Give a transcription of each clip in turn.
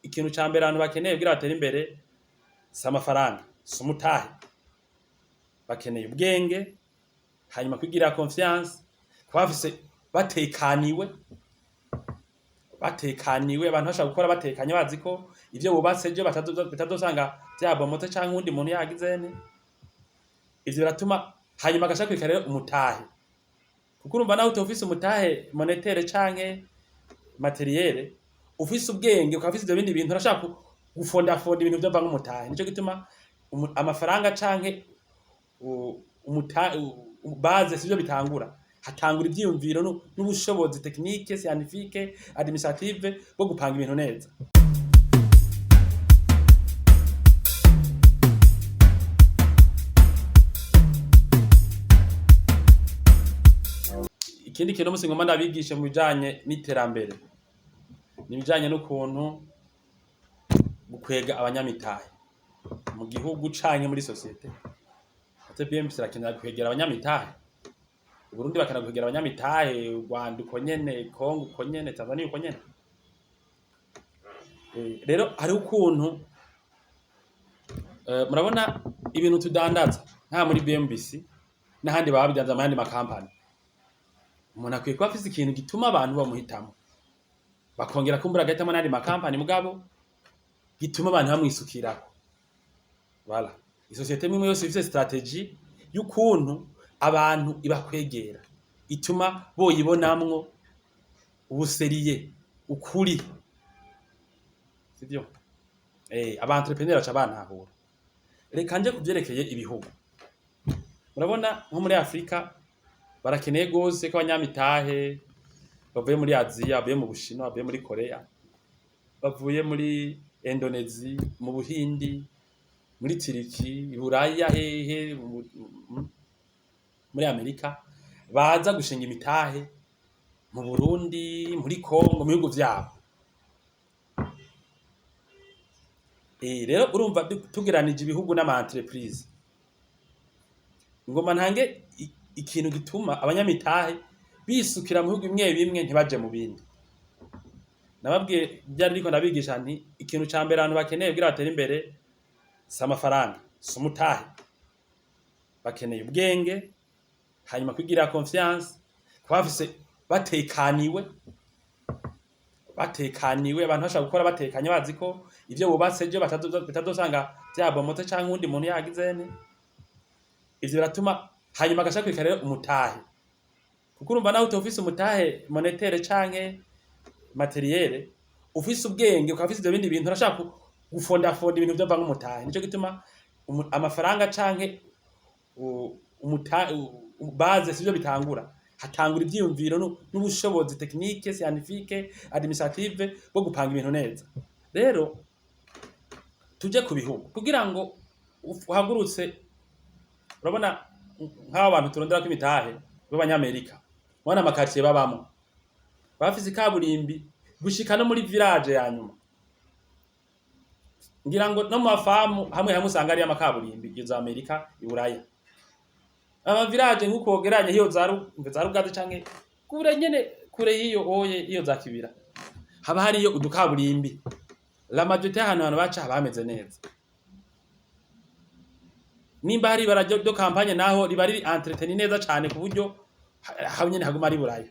Ikintu ca mbere abantu bakeneye kugira batere imbere si amafaranga, si umutahe. Bakeneye ubwenge, hanyuma kwigirira confiance, kuba bafise batekaniwe, batekaniwe. Abantu bashobora gukora batekanye, bazi ko ivyo bubatse ejo bitazosanga vyabomotse canke uwundi muntu yagize nte. Ivyo biratuma hanyuma agaca rero umutahe, kuko urumva nawe utofise umutahe monétaire canke matériel, ufise ubwenge, ukaba ufise ivyo bindi bintu, urashaka gufondafonda ibintu vyova nk'umutahe. Nico gituma amafaranga canke base sivyo bitangura. Hatangura ivyiyumviro n'ubushobozi technique, scientifique, administrative bwo gupanga ibintu neza. Ikindi kintu musi ngomba ndabigishe mu bijanye n'iterambere ni ibijanye n'ukuntu gukwega abanyamitahe mu gihugu canke muri société. ATBM irakenera kwegera abanyamitahe. Uburundi bakenera kwegera abanyamitahe, u Rwanda uko nyene, Congo uko nyene, Tanzania uko nyene. Rero hariho ukuntu murabona ibintu tudandaza nka muri BMBC n'ahandi baba bidandaza mu yandi makampani, umuntu akwiye kuba afise ikintu gituma abantu bamuhitamo, bakongera kumbura agahitamo n'ayandi makampani, mugabo gituma abantu bamwisukirako. Voilà, isosiyete imwe yose ifise stratégie y'ukuntu abantu ibakwegera, ituma boyibonamwo ubu sérieux, ukuri, sivyo? Aba entrepreneur baca bantahura. Reka nje kuvyerekeye ibihugu. Murabona nko muri Afrika barakeneye gose ko abanyamitahe bavuye muri Aziya, bavuye mu Bushinwa, bavuye muri Korea, bavuye muri Indonesia, mu Buhindi, muri Turiki, Buraya, hehe, muri Amerika, baza gushinga imitahe mu Burundi, muri Congo, mu bihugu vyabo. Rero urumva tugeranije ibihugu n'ama entreprise, ngoma ntange ikintu gituma abanyamitahe bisukira mu bihugu bimwe bimwe ntibaje mu bindi. Nababwiye byari ariko ndabigisha nti ikintu ca mbere abantu bakeneye kugira batere imbere si amafaranga, si umutahe. Bakeneye ubwenge, hanyuma kwigirira confiance, kuba bafise batekaniwe, batekaniwe. Abantu bashobora gukora batekanye, bazi ko ivyo bubatse ejo bitazosanga vyabomotse canke uwundi muntu yagize nte. Ivyo biratuma hanyuma agaca kwika rero umutahe, kuko urumva nawe utofise umutahe monétaire canke matériel, ufise ubwenge, ukaba ufise ivyo bindi bintu, urashaka gufondafonda ibintu vyova nk'umutahe. Nico gituma amafaranga canke base sivyo bitangura. Hatangura ivyiyumviro n'ubushobozi technique, scientifique, administrative bwo gupanga ibintu neza. Rero tuje ku bihugu kugira ngo uhagurutse. Urabona nk'abo bantu turonderako imitahe b'abanyamerika, ubona ama quartier babamwo bafise ikaburimbi gushika no muri village ya nyuma. Ngira ngo no mu mafamu hamwe hamwe usanga ari amakaburimbi. Iyo za Amerika, i Buraya, ama village nk'uko wogeranya hiyo za Rugazi canke kure nyene, kure y'iyo oye, iyo za Kibira, haba hariyo udukaburimbi. La majorité y'ahantu abantu baca haba hameze neza. Nimba hari ibara ryo campagne, naho riba riri entretenu neza cane, ku buryo aho nyene haguma ari Buraya.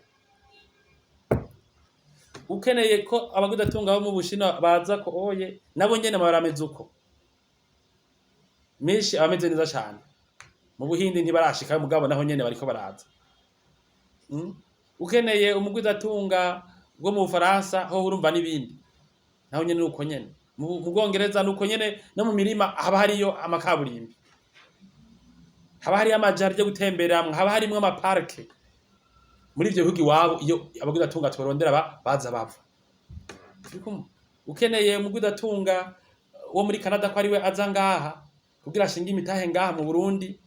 Ukeneye ko abagwizatunga bo mu Bushinwa baza ko oye, nabo nyene barameze uko, menshi abameze neza cane. Mu Buhindi ntibarashikayo, mugabo naho nyene bariko baraza. Ukeneye umugwizatunga wo mu Bufaransa ho, urumva n'ibindi, naho nyene nuko nyene. Mu Bwongereza nuko nyene, no mu mirima haba hariyo amakaburimbi, haba hariyo ama jardin yo gutemberamwo, haba harimwo ama parcs. Muri ivyo bihugu iwabo, iyo abagwizatunga tubarondera baza bava. Turi kumwe? Ukeneye umugwizatunga wo muri Canada ko ariwe aza ngaha kugira ashinge imitahe ngaha mu Burundi,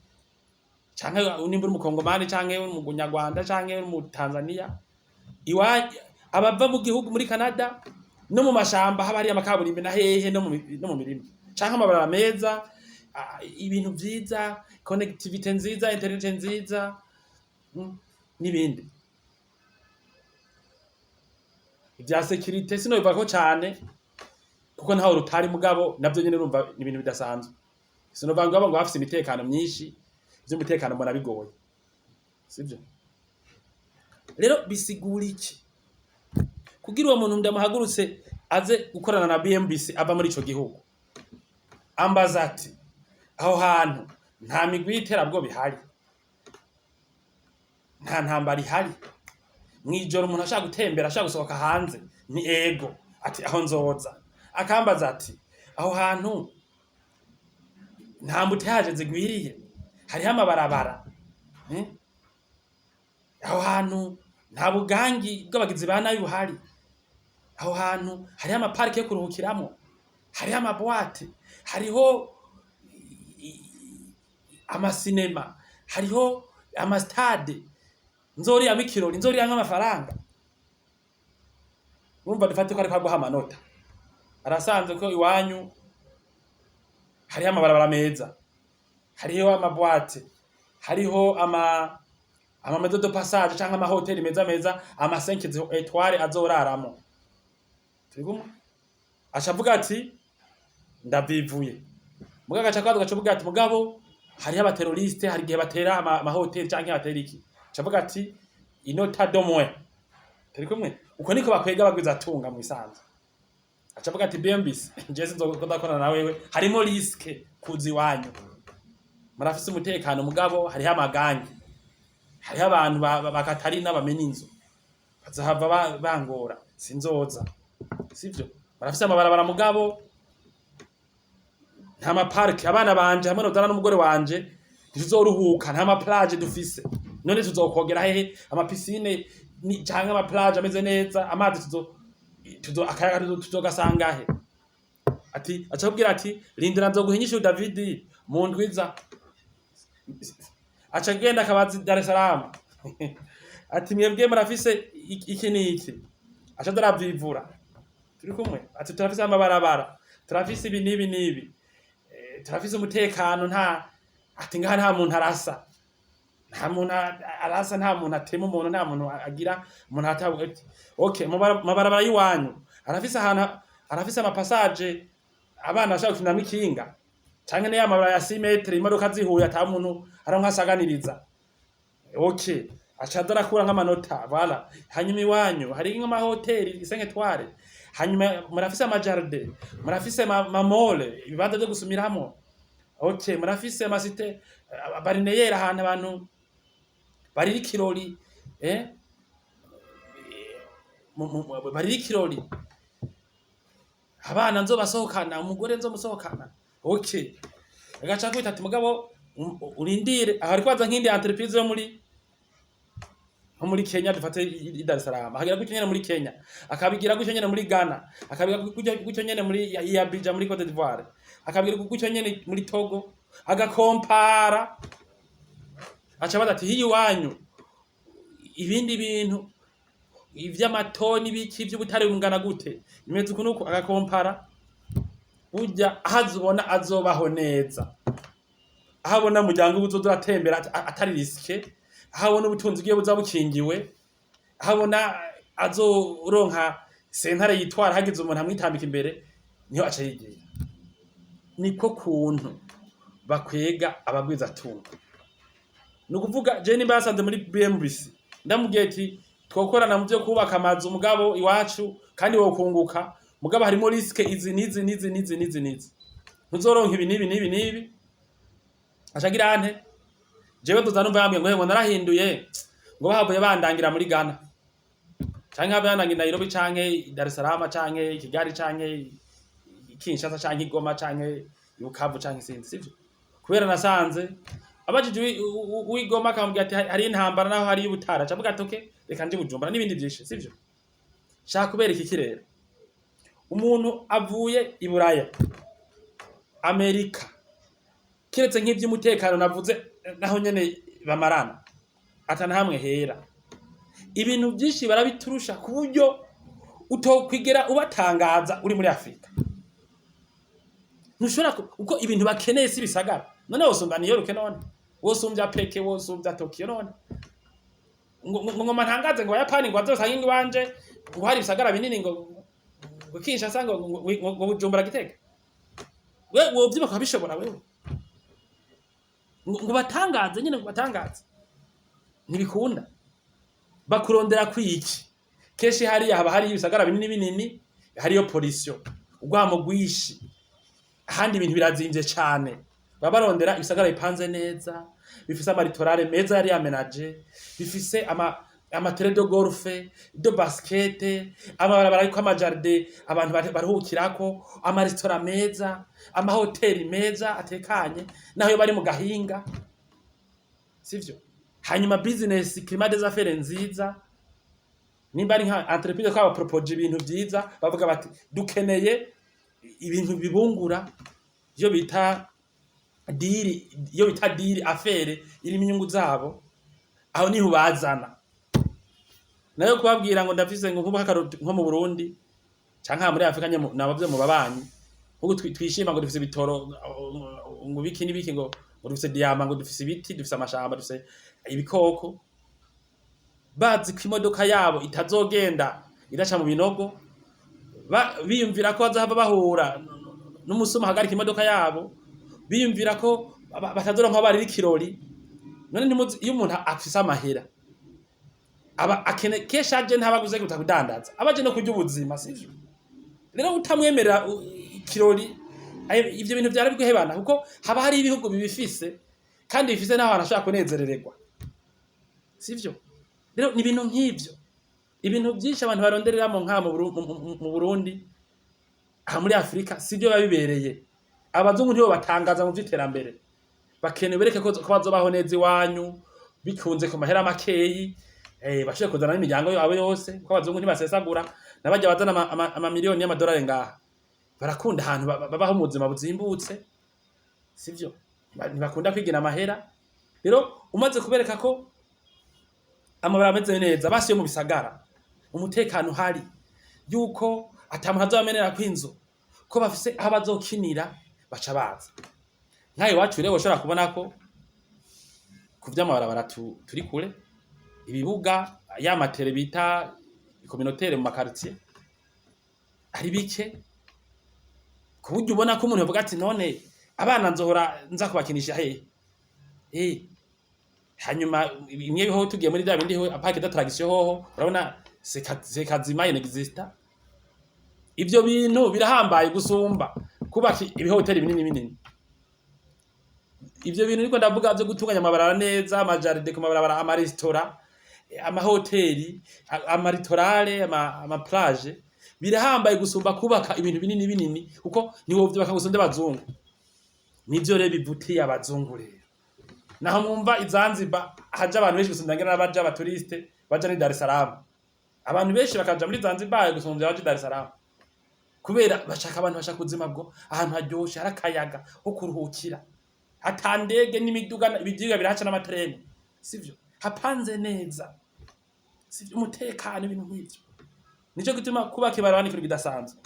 canke nimba uri umukongomani canke uri umunyarwanda canke uri umutanzania, iwa abava mu gihugu muri Canada, no mu mashamba haba hariyo amakaburimbi na hehe, no mu mirima canke amabarabara meza, ibintu vyiza, connectivité nziza, internet nziza, n'ibindi. Ivya sécurité sinobivugako cane. Kuko ntaho rutari, mugabo navyo nyene urumva ni ibintu bidasanzwe. Sinova ngo bafise imitekano myinshi, ivy'umutekano mbona bigoye, sivyo? Rero bisigura iki? Kugira uwo muntu ndamuhagurutse aze gukorana na BMBC ava muri ico gihugu, ambaza ati: "Aho hantu nta migwi y'iterabwoba ihari, nta ntambara ihari, mw'ijoro umuntu ashaka gutembera, ashaka gusohoka hanze?" Ni ego. Ati: "Aho nzoza." Akambaza ati: "Aho hantu nta embouteillage zigwiriye, hariho amabarabara, eh? Aho hantu nta bugangi bw'abagizi ba nabi buhari, aho hantu hariho ama parcs yo kuruhukiramo, hariho ama boîtes, hariho ama cinéma, hariho ama stades nzoriramwo ikirori, nzoriramwo amafaranga?" Urumva, dufate ko ariko aguha amanota. Arasanze ko iwanyu hariho amabarabara meza, hariho ama boîtes, hariho ama maisons de passage canke amahoteli meza meza, ama 5 étoiles azoraramo. Turi kumwe? Aca avuga ati: "Ndavyivuye." Mugabo agaca akaza, agaca avuga ati: "Mugabo hariho aba terroristes, hari igihe batera amahoteli canke batera iki." Aca avuga ati: "Inota de moins." Turi kumwe? Uko niko bakwega bagwizatunga mu bisanzwe. Aca avuga ati: "BMBC, je sinzokorana na wewe, harimo risque kuza iwanyu. Murafise umutekano, mugabo hariho ama gangs, hariho abantu bakatarina bamena inzu, bazohava bangora, sinzoza." Sivyo? "Barafise amabarabara, mugabo nta ma parcs. Abana banje hamwe nozana n'umugore wanje ntituzoruhuka, nta ma plages dufise. None tuzokogera hehe? Ama piscines canke ama plages ameze neza, amazi tuzo akayaga tuzogasanga he?" Ati, aca akubwira ati: "Rindira, nzoguha inyishu, David, mu ndwiza." Aca agenda akabaza i Dar es Salaam ati: "Mwebwe murafise iki n'iki?" Aca aza aravyivura. Turi kumwe? Ati: "Turafise amabarabara, turafise ibi n'ibi n'ibi, turafise umutekano." Nta ati: "Ngaha nta muntu arasa, nta muntu arasa, nta muntu atema umuntu, nta muntu agira umuntu atavuga." Ati: "Okay, mu mabarabara y'iwanyu arafise ahantu, arafise ama passages abana bashaka gukiniramwo ikinga, canke niya mabarabara ya 6 mètres, imodoka zihuye ata muntu aronka asaganiriza?" Okay, aca aza arakura nk'amanota. Voilà. "Hanyuma iwanyu hari nk'amahoteli 5 étoiles? Hanyuma murafise ama jardins, murafise ma malls, ibibanza vyo gusumiramo? Okay, murafise ama sites balnéaires, ahantu abantu barira ikirori, eh barira ikirori, abana nzobasohokana, umugore nzomusohokana?" Okay, agaca akubita ati: "Mugabo urindire." Aho ariko baza nk'indi entreprise yo muri nko muri Kenya, dufate i Dar es Salaam, akagira gutyo nyene muri Kenya, akabigira gutyo nyene muri Ghana, akabigira gutyo nyene muri i Abidjan muri Cote d'Ivoire, akabigira gutyo nyene muri Togo, agakompara. Aca abaza ati: "Hiyi iwanyu ibindi bintu ivy'amatoni biki vy'ubutare bungana gute, bimeze uku nuku?" Agakompara. Burya aho azobona azobaho neza, aho abona umuryango wiwe uzoza uratembera atari risqué, aho abona ubutunzi bwiwe buza bukingiwe, aho abona azoronka sentare yitwara hagize umuntu amwitambika imbere, niho aca yigira. Niko kuntu bakwega abagwizatunga. Ni ukuvuga, je nimba yasanze muri BMBC, ndamubwiye ati: "Twokorana mu vyo kubaka amazu, mugabo iwacu kandi wokunguka, mugabo harimo risques izi n'izi n'izi n'izi n'izi n'izi, ntuzoronka ibi n'ibi n'ibi n'ibi." Aca agira ante? Jewe ndoza numva yambwiye ngo: "Ngo narahinduye, ngo bahavuye bandangira muri Ghana, canke havuye bandangira i Nairobi, canke i Dar es Salaam, canke i Kigali, canke i Kinshasa, canke i Goma, canke i Bukavu, canke sinzi." Sivyo? Kubera nasanze abajije uw'i Goma, akamubwira ati hari intambara naho hari ubutara, aca avuga ati: "Okay, reka nje Bujumbura," n'ibindi vyinshi. Sivyo? Shaka kubereka iki rero? Umuntu avuye i Buraya, Amerika, kiretse nk'ivy'umutekano navuze, naho nyene bamarana ata na hamwe hera, ibintu vyinshi barabiturusha ku buryo utokwigera ubatangaza uri muri Afrika. Ntushobora uko ibintu bakeneye si bisagara. None wosumba New York? None wosumbya Peke? Wosumbya Tokyo? None ngo ngoma ntangaze ngo Abayapani ngo bazosange iwanje ngo hari ibisagara binini, ngo Ngo Kinshasa, ngo Bujumbura, Gitega, we wovyubaka ukabishobora wewe? Ngo batangaze nyene, ngo batangaze, ntibikunda. Bakurondera kwiki? Kenshi hariya haba hari ibisagara binini binini, hariyo pollution, urwamo rwinshi, ahandi ibintu birazimvye cane. Baba barondera ibisagara bipanze neza, bifise ama littoral meza yari aménagé, bifise ama terrain de golf, de basket, amabarabara ariko ama jardin abantu baruhukirako, amaresitora meza, amahoteli meza atekanye naho yo bari mu gahinga, sivyo? Hanyuma business climat des affaires nziza. Nimba ari nka entreprise ko bapropoje ibintu vyiza, bavuga bati dukeneye ibintu bibungura, iyo bita deal, iyo bita deal, affaire irimo inyungu zabo, aho niho bazana. Nayo kubabwira ngo ndafise, ngo nkuba nko mu Burundi canke aha muri Afrika nye, nabavye mu babanyi, nkuko twishima ngo dufise ibitoro, ngo biki n'ibiki, ngo dufise diamant, ngo dufise ibiti, dufise amashamba, dufise ibikoko, bazi ko imodoka yabo itazogenda idaca mu binogo, biyumvira ko bazohava bahura n'umusuma ahagarika imodoka yabo, biyumvira ko batazoronka aho barira ikirori. None ntimuzi iyo umuntu afise amahera aba akene, kenshi aje ntabaguze guta kudandaza, aba aje no kurya ubuzima, sivyo? Rero utamwemerera ikirori, ivyo bintu vyari biguhebana, kuko haba hari ibihugu bibifise kandi bifise n'ahantu ashobora kunezerererwa, sivyo? Rero ni ibintu nk'ivyo, ibintu byinshi abantu barondereramo nka mu Burundi, aha muri Afrika, sivyo biba bibereye. Abazungu ntibo batangaza mu vy'iterambere. Bakeneye bereke ko bazobaho neza iwanyu bikunze ku mahera makeyi, bashobore kuzana n'imiryango yabo yose, kuko abazungu ntibasesagura. N'abarya bazana amamiliyoni y'amadolari ngaha barakunda ahantu babaho mu buzima buzimbutse, sivyo? Ntibakunda kwigina amahera. Rero umaze kubereka ko amabarabara ameze neza, basi yo mu bisagara, umutekano uhari, yuko ata muntu azobamenera kw'inzu, ko bafise aho bazokinira, baca baza. Nk'aha iwacu rero ushobora kubona ko ku vy'amabarabara turi kure, ibibuga, ya ma terrain bita communautaire mu ma quartier ari bike, ku buryo ubona ko umuntu yovuga ati none abana nzohora nza kubakinisha hehe? Hanyuma imwe biho tugiye muri bya bindi ho parc d'attraction hoho, urabona c'est quasiment inexistant. Ivyo bintu birahambaye gusumba kubaka ibihoteli binini binini. Ivyo bintu niko ndavuga vyo gutunganya amabarabara neza, ama jardin ku mabarabara, amaresitora, amahoteli, ama littoral, ama plage, birahambaye gusumba kubaka ibintu binini binini, kuko ntiwovyubaka gusumba abazungu. Nivyo rero bivutiye abazungu. Rero naho mwumva i Zanzibar haja abantu benshi gusumba ngira n'abaja aba touristes baja ni Dar es Salaam. Abantu benshi bakaja muri Zanzibar gusumba abaja i Dar es Salaam, kubera bashaka, abantu bashaka ubuzima bwo ahantu haryoshe, hari akayaga ho kuruhukira, ata ndege n'imiduga, ibidiga birahaca n'amatreni, sivyo? Hapanze neza, sivyo? Umutekano, ibintu nk'ivyo. Nico gituma kubaka ibarabara ni ikintu kidasanzwe.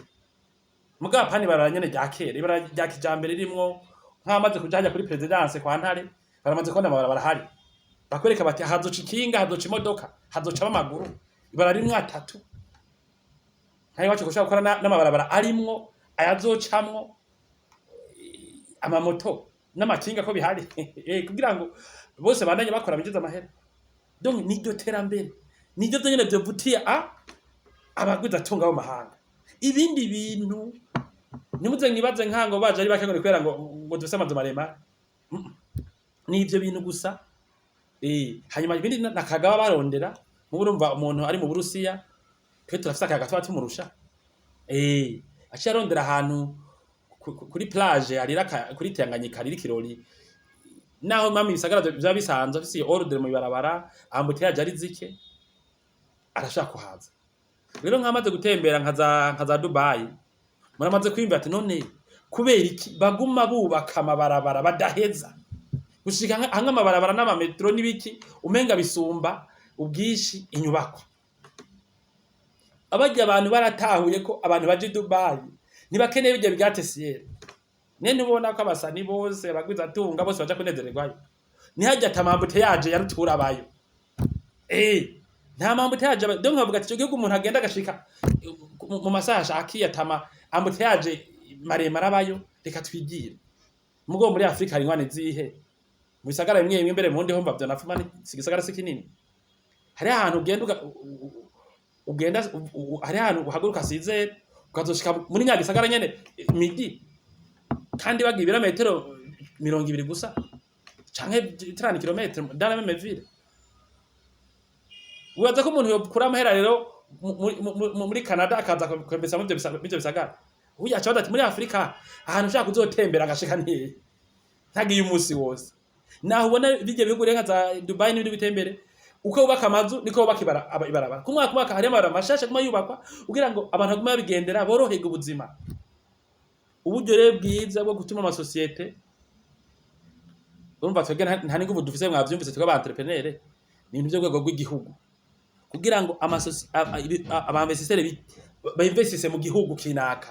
Mugabo apana ibarabara nyene rya kera, ibarabara rya kijambere ririmwo nk'amaze kuja hajya kuri présidence kwa Ntare, baramaze kubona amabarabara ahari, bakwereka bati hazoca ikinga, hazoca imodoka, hazoca amaguru, ibarabara rimwe atatu. Nkaho iwacu gushobora gukora n'amabarabara arimwo ayazocamwo amamoto n'amakinga ko bihari, kugira ngo bose bandanye bakora binjiza amahera. Donc niryo terambere, niryo vyo nyene vyovutiye a abagwizatunga bo mahanga. Ibindi bintu nimuze mwibaze nkango baje ari bake ngo ni kubera ngo dufise amazu maremare. Ni ivyo bintu gusa. Hanyuma ibindi nakagaba barondera. Nk'ubu urumva umuntu ari mu Burusiya, twe turafise akayaga tuba tumurusha, aciye arondera ahantu kuri plage arira kuri Tanganyika, arira ikirori, naho mama ibisagara vyoba bisanzwe afise iyo ordre mu ibarabara, embouteillage ari zike, arashaka kuhaza. Rero nkamaze gutembera nkaza Dubai, muramaze kwiyumvira ati none kubera iki baguma bubaka amabarabara badaheza gushika hamwe amabarabara n'ama métro n'ibiki, umenga bisumba ubwinshi inyubako? Abarya abantu baratahuye ko abantu baje i Dubai ntibakeneye birya bigatesiyeri. Nene ubona ko abasani bose, abagwizatunga bose baja kunezererwayo, ntihajya ata ma embouteillage ya rutura abayo, nta ma embouteillage abayo. Donc bavuga ati ico gihugu umuntu agenda agashika. Mu masaha ashakiye atama embouteillage maremare abayo, reka twigire. Mugo muri Afrika hari ingwane zihe? Mu bisagara bimwe bimwe mbere mu ndi ho mva vyo nafuma, si igisagara si kinini. Hari ahantu ugenda ugenda hari ahantu uhaguruka sizere ukazoshika muri nyagisagara nyene midi, kandi bagiye ibirometero 20 gusa canke 30 kilomètres dans la même ville. Wibaza ko umuntu yokura amahera rero muri Canada akaza kwembesa muri ivyo bisagara? Uya aca ati muri Afrika ahantu ushaka kuzotembera agashika ntihe ntagiye umunsi wose. Naho ubona bijya bihugu reka za Dubai n'ibindi bitembere, uko bubaka amazu niko bubaka ibarabara. Ku mwaka mwaka hariyo amabarabara mashasha aguma yubakwa kugira ngo abantu bagume babigendera, boroherwe ubuzima. Uburyo rero bwiza bwo gutuma amasosiyete, urumva twebwe nta n'inguvu dufise, mwavyumvise, twebwe aba entrepreneur, ni ibintu vy'urwego rw'igihugu kugira ngo aba investisseurs bainvestisse mu gihugu kinaka.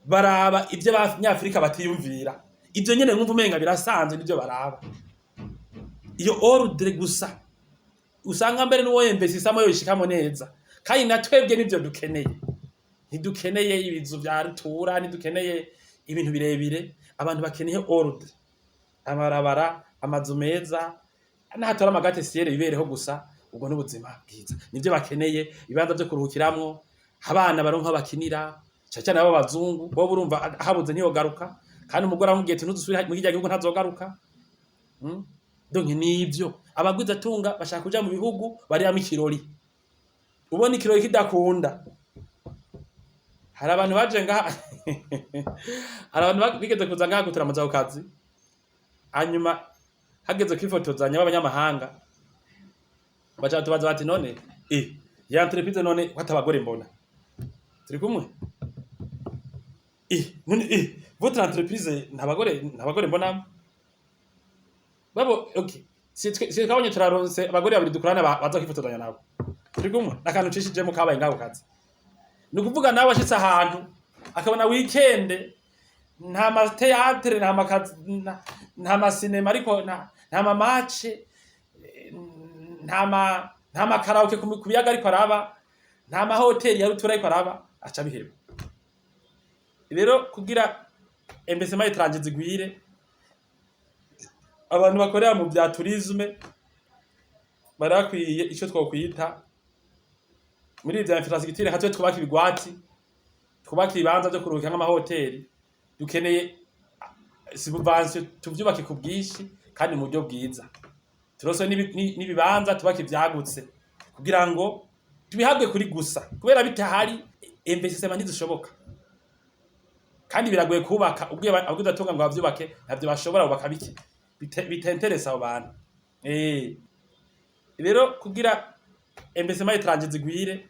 Baraba ivyo abanyafrika batiyumvira, ivyo nyene mwumva umenga birasanzwe, nivyo baraba. Iyo ordre gusa usanga mbere n'uwo investissamo yoyishikamo neza. Kandi na twebwe nivyo dukeneye. Ntidukeneye ibizu vya rutura, ntidukeneye ibintu birebire. Abantu bakeneye ordre, amabarabara, amazu meza, n'ahatora amagratte-ciel bibereho gusa. Ubwo n'ubuzima bwiza nivyo bakeneye. Ibibanza vyo kuruhukiramwo, abana baronka aho bakinira, cane cane ab'abazungu bo urumva habuze ntiyogaruka. Kandi umugore aramubwiye ati: "Ntuzusubire muri kirya gihugu", ntazogaruka. Donc nivyo abagwizatunga bashaka kuja mu bihugu bariramwo ikirori. Ubona ikirori kidakunda, hari abantu baje ngaha, hari abantu bigeze kuza ngaha guturamuza ku kazi, hanyuma hageze kwifotozanya b'abanyamahanga baca batubaza bati: "None ya entreprise, none ko atabagore mbona turi kumwe? None votre entreprise nta bagore mbonamo?" Babo okay, si twabonye, turaronse abagore babiri dukorana baza kwifotozanya nabo turi kumwe. N'akantu ucishijemo kabaye ngaho kazi. Ni ukuvuga nawe ashitse ahantu akabona weekend nta ma théâtre, nta makazi, nta masinema, ariko nta ma match, nta ma karaoke ku biyaga ariko araba, nta mahoteli ya rutura ariko araba, aca biheba. Rero kugira investissement étranger zigwire, abantu bakorera mu vya tourisme barakwiye ico twokwita muri vya infrastructure, nka twe twubaka ibigwati, twubaka ibibanza vyo kuruhukira nk'amahoteli, dukeneye subvention tuvyubake ku bwinshi kandi mu buryo bwiza. Turose n'ibibanza, tubake ivyagutse kugira ngo tubihabwe kuri gusa. Kubera bitahari, investissement ntizishoboka. Kandi biragoye kubaka, ubwiye abagwizatunga ngo bavyubake, ntavyo bashobora, bubaka bike bitenteresa abo bantu. Rero kugira investissement étranger zigwire,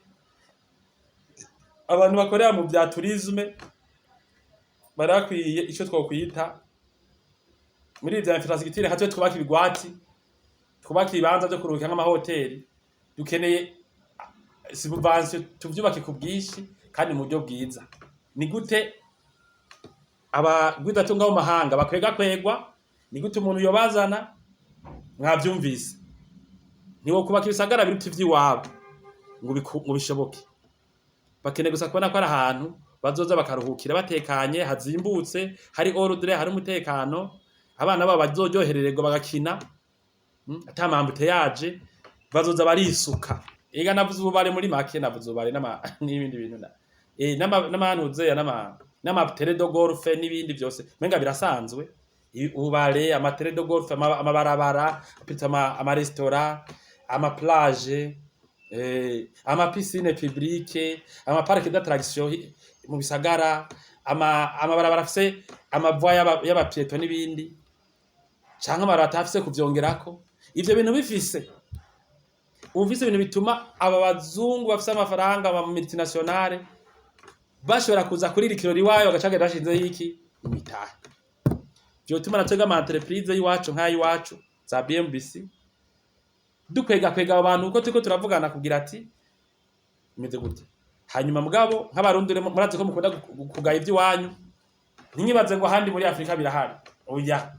abantu bakorera mu vya tourisme barakwiye ico twokwita muri vya infrastructure, nka twe twubaka ibigwati, twubaka ibibanza vyo kuruhukira nk'amahoteli, dukeneye subvention tuvyubake ku bwinshi kandi mu buryo bwiza. Ni gute abagwizatunga mu mahanga bakwega kwegwa? Ni gute umuntu yobazana? Mwavyumvise, ntiwo kubaka ibisagara biruta ivy'iwabo ngo bishoboke. Bakeneye gusa kubona ko ari ahantu bazoza bakaruhukira batekanye, hazimbutse, hari ordre, hari umutekano, abana babo bazoryoherererwa bagakina, ata ma embouteillage, bazoza barisuka. Ega navuze ububare muri make, navuze ububare n'ibindi bintu n'amanuzeya n'ama terrain de golf n'ibindi vyose menga birasanzwe. Ububare, ama terrain de golf, amabarabara, plutôt ama restaurant, ama plage, ama piscine publique, ama parc d'attraction mu bisagara, amabarabara afise ama voies y'aba piétons n'ibindi, canke amabarabara atafise kuvyongerako. Ivyo bintu bifise, ufise ibintu bituma aba bazungu bafise amafaranga, aba multinationale, bashobora kuza kurira ikirori iwayo, bagaca bagenda bashizeho iki imitahe. Vyotuma na twebwe ama entreprise y'iwacu nk'ay'iwacu za BMBC dukwega kwega abo bantu, kuko turiko turavugana kugira ati imeze gute. Hanyuma mugabo nk'abarundi rero murazi ko mukunda kugaya ivy'iwanyu. Ntimwibaze ngo ahandi muri Afrika birahari, oya.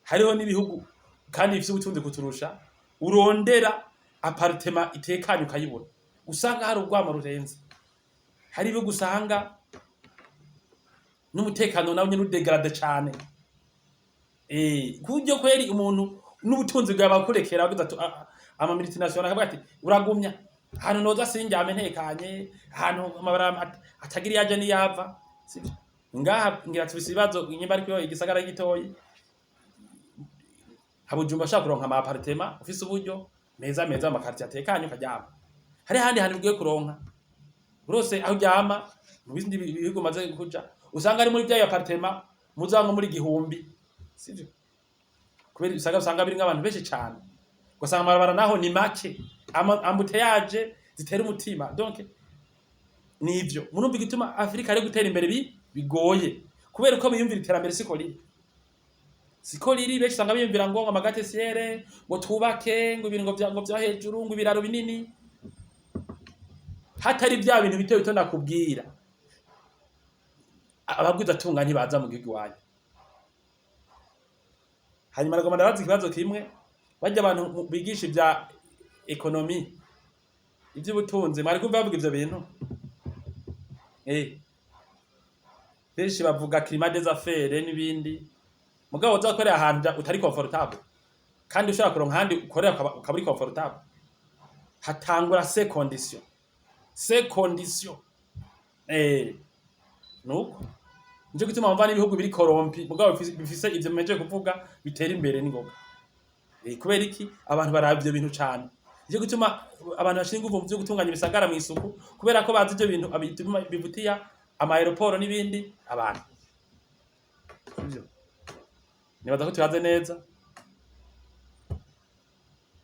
Hariho n'ibihugu kandi bifise ubutunzi kuturusha, urondera appartement itekanye ukayibura, usanga hari urwamo rurenze. Hari ibihugu usanga n'umutekano nawo nyene udégrade cane, kuburyo kweri umuntu n'ubutunzi bwawe bakurekera, bavuze ati ama multinational akavuga ati uragumya ahantu noza sindyame ntekanye, ahantu amabarabara atagira iyaja n'iyava, sivyo? Ngaha ngira tufise ibibazo nyimba, ariko igisagara gitoyi Habujumba ashaka kuronka ama appartement ufise uburyo meza meza mu quartier atekanye ukaryama. Hari ahandi hantu ugiye kuronka urose aho uryama. Mu bindi bihugu maze kuja, usanga ari muri vya appartement muzango muri 1000, sivyo? Kubera usanga birimwo abantu benshi cane, ugasanga amabarabara naho ni make, embouteillage zitera umutima. Donc nivyo murumva igituma Afrika ari gutera imbere bigoye, kubera uko biyumvira iterambere siko riri, siko riri. Benshi usanga biyumvira ngo ama gratte-ciel, ngo twubake, ngo ibintu ngo vya hejuru, ngo ibiraro binini, hatari vya bintu bito bito nakubwira. Abagwizatunga ntibaza mu gihugu iwanyu. Hanyuma nagomba ndabaza ikibazo kimwe: barya abantu bigisha ibya économie, ivy'ubutunzi, mwari kumva bavuga ivyo bintu? Benshi bavuga climat des affaires n'ibindi, mugabo uzakorera ahantu utari confortable, kandi ushobora kuronka ahandi ukorera ukaba uri confortable. Hatangura ces conditions, ces conditions. Nuko nico gituma wumva n'ibihugu biri corrompus, mugabo bifise ivyo meje kuvuga, bitera imbere n'ingoga. Kubera iki? Abantu baraba ivyo bintu cane. Nico gituma abantu bashira inguvu mu vyo gutunganya ibisagara mw'isuku, kubera ko bazi ivyo bintu bituma bivutiya ama aéroport n'ibindi abantu. Sivyo? Nibaza ko tuyaze neza.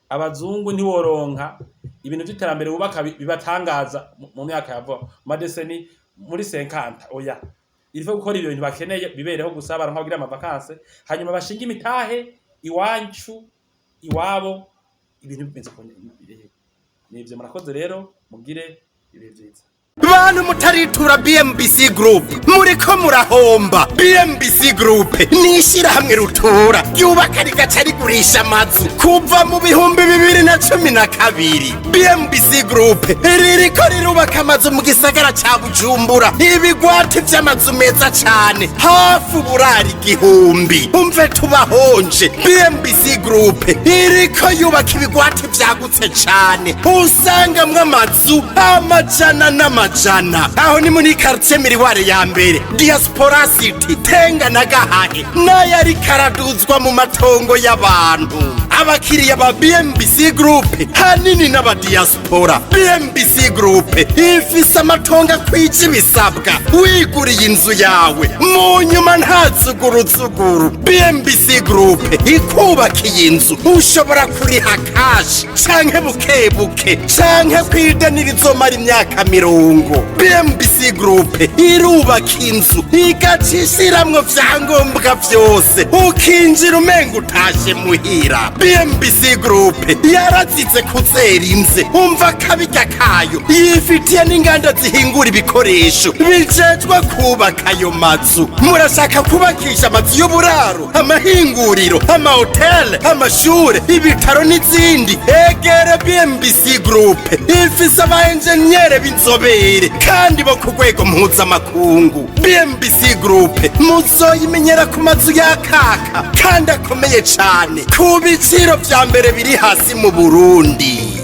Abazungu ntiworonka ibintu vy'iterambere bubaka bibatangaza mu myaka ya vuba, mu ma décennies, muri 50, oya. Il faut gukora ibyo bintu bakeneye bibereho gusa, baronka bagira ama vacances, hanyuma bashinge imitahe iwacu, iwabo, ibintu bimeze uko. Nivyo, murakoze rero, mugire ibihe vyiza. Bantu mutaritura BMBC Group, muriko murahomba. BMBC Group ni ishyirahamwe rutura ryubaka rigaca rigurisha amazu kuva mu 2012. BMBC Group ririko rirubaka amazu mu gisagara ca Bujumbura, ibigwati vy'amazu meza cane, hafi uburari 1000. Umve tubahonje, BMBC Group iriko yubaka ibigwati vyagutse cane, usangamwo amazu amajana n'amajana. Aho ni muri quartier Miroir ya mbere, Diaspora City, Tenga na Gahahe, n'ayo ariko araduzwa mu matongo y'abantu. Abakiriya ba BMBC Group hanini n'abadiaspora. BMBC Group ifise amatongo akwije ibisabwa, wiguriye inzu yawe mu nyuma nta zuguruzuguru. BMBC Group ikubakiye inzu, ushobora kuriha cash canke buke buke, canke kwideni rizomara imyaka 30. BMBC Group irubaka inzu igaca ishiramwo vyangombwa vyose, ukinjira umenga utashe muhira. BMBC Group yarazize kuzera inze, umva akabirya kayo, yifitiye n'inganda zihingura ibikoresho bijejwe kubaka ayo mazu. Murashaka kubakisha amazu y'uburaro, amahinguriro, amahoteli, amashure, ibitaro n'izindi? Egere BMBC Group, ifise aba enjeniyere b'inzobere kandi bo ku rwego mpuzamakungu. BMBC Group muzoyimenyera ku mazu yakaka kandi akomeye cane, ku biciro vya mbere biri hasi mu Burundi.